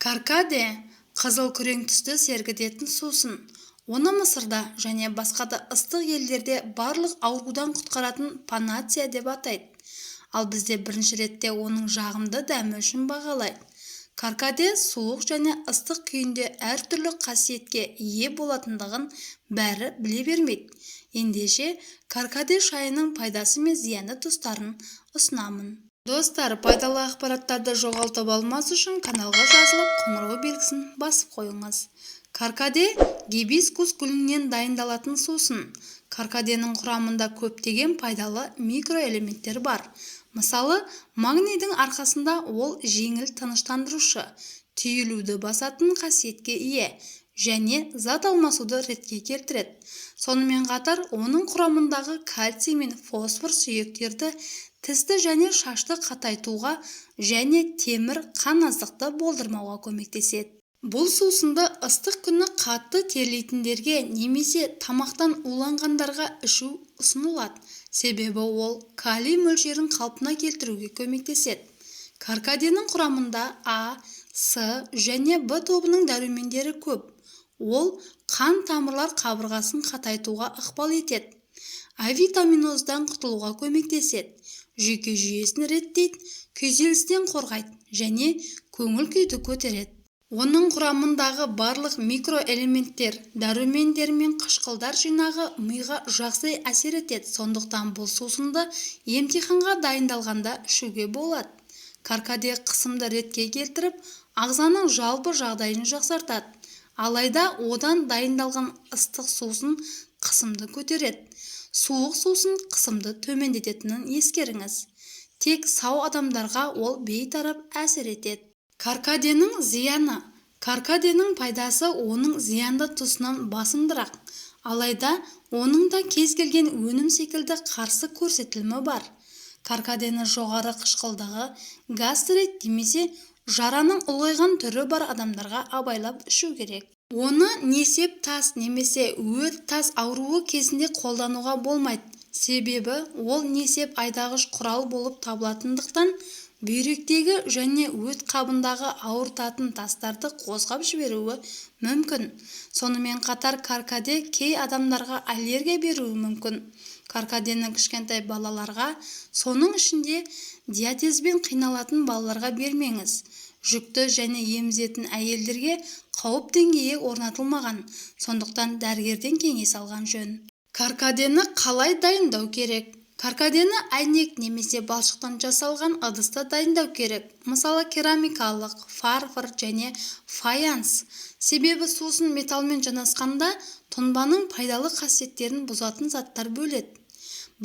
Каркаде – қызыл-күрең түсті сергітетін сусын. Оны Мысырда және басқа да ыстық елдерде барлық аурудан құтқаратын панацея деп атайды. Ал бізде бірінші ретте оның жағымды дәмі үшін бағалайды. Каркаде суық және ыстық күйінде әртүрлі қасиетке ие болатындығын бәрі біле бермейді. Ендеше, каркаде шайының пайдасы мен зиянды тұстарын ұсынамын. Достар, пайдалы ақпараттарды жоғалтып алмас үшін каналға жазылып, қоңырау белгісін басып қойыңыз. Каркаде – гибискус гүлінен дайындалатын сусын. Каркаденің құрамында көптеген пайдалы микроэлементтер бар. Мысалы, магнийдің арқасында ол жеңіл тыныштандырушы, түйілуді басатын қасиетке ие және зат алмасуды ретке келтіреді. Сонымен қатар, оның құрамындағы кальций мен фосфор сүйектерді, тісті және шашты қатайтуға және темір қан аздықты болдырмауға көмектеседі. Бұл сусынды ыстық күні қатты терлейтіндерге немесе тамақтан уланғандарға ішу ұсынылады. Себебі ол калий мөлшерін қалпына келтіруге көмектеседі. Каркаденің құрамында А, С және В тобының дәрумендері көп. Ол қан тамырлар қабырғасын қатайтуға ықпал етеді. Авитаминоздан құтылуға көмектеседі. Жүйке жүйесін реттейді, күйзелістен қорғайды және көңіл-күйді көтереді. Оның құрамындағы барлық микроэлементтер, дәрумендер мен қышқылдар жинағы миға жақсы әсер етеді. Сондықтан бұл сусынды емтиханға дайындалғанда ішуге болады. Каркаде қысымды ретке келтіріп, ағзаның жалпы жағдайын жақсартады. Алайда одан дайындалған ыстық сусын қысымды көтереді, суық сусын қысымды төмендететінін ескеріңіз. Тек сау адамдарға ол бейтарап әсер етеді. Каркаденің зияны. Каркаденің пайдасы оның зиянды тұсынан басымдырақ. Алайда оның да кез келген өнім секілді қарсы көрсетілімі бар. Каркадені жоғары қышқылдағы, гастрит немесе жараның ұлғайған түрі бар адамдарға абайлап ішу керек. Оны несеп тас немесе өт тас ауруы кезінде қолдануға болмайды. Себебі ол несеп айдағыш құрал болып табылатындықтан, бүйректегі және өт қабындағы ауыртатын тастарды қозғап жіберуі мүмкін. Сонымен қатар, каркаде кей адамдарға аллергия беруі мүмкін. Каркадені кішкентай балаларға, соның ішінде диатезбен қиналатын балаларға бермеңіз. Жүкті және емізетін әйелдерге қауіп деңгейі орнатылмаған, сондықтан дәрігерден кеңес алған жөн. Каркадені қалай дайындау керек? Каркадені әйнек немесе балшықтан жасалған ыдыста дайындау керек. Мысалы, керамикалық, фарфор және фаянс. Себебі сусын металлмен жанасқанда тұнбаның пайдалы қасиеттерін бұзатын заттар бөледі.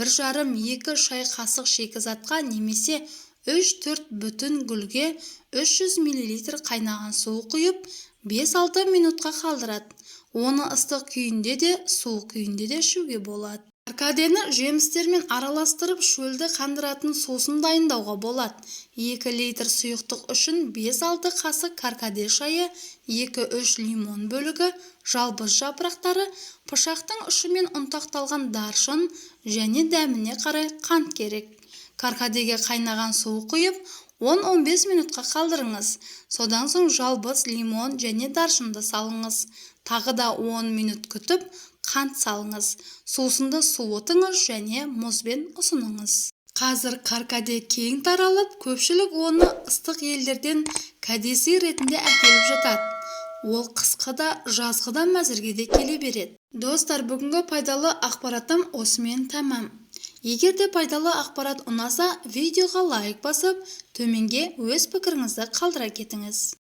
1,5-2 шай қасық шикізатқа немесе 3-4 бүтін гүлге 300 мл қайнаған су құйып, 5-6 минутқа қалдырады. Оны ыстық күйінде де, суық күйінде де ішуге болады. Каркадені жемістермен араластырып, шөлді қандыратын сусын дайындауға болады. 2 литр сұйықтық үшін 5-6 қасық каркаде шайы, 2-3 лимон бөлігі, жалбыз жапырақтары, пышақтың ұшымен ұнтақталған даршын және дәміне қарай қант керек. Каркадеге қайнаған су құйып, 10-15 минутқа қалдырыңыз. Содан соң жалбыз, лимон және даршынды салыңыз. Тағы да 10 минут күтіп, қант салыңыз. Сусынды суытыңыз және мұзбен ұсыныңыз. Қазір каркаде кең таралып, көпшілік оны ыстық елдерден кәдесый ретінде әкеліп жатады. Ол қысқы да, жазғы да мәзірге де келе береді. Достар, бүгінгі пайдалы ақпаратым осымен тәмам. Егер де пайдалы ақпарат ұнаса, видеоға лайк басып, төменге өз пікіріңізді қалдыра кетіңіз.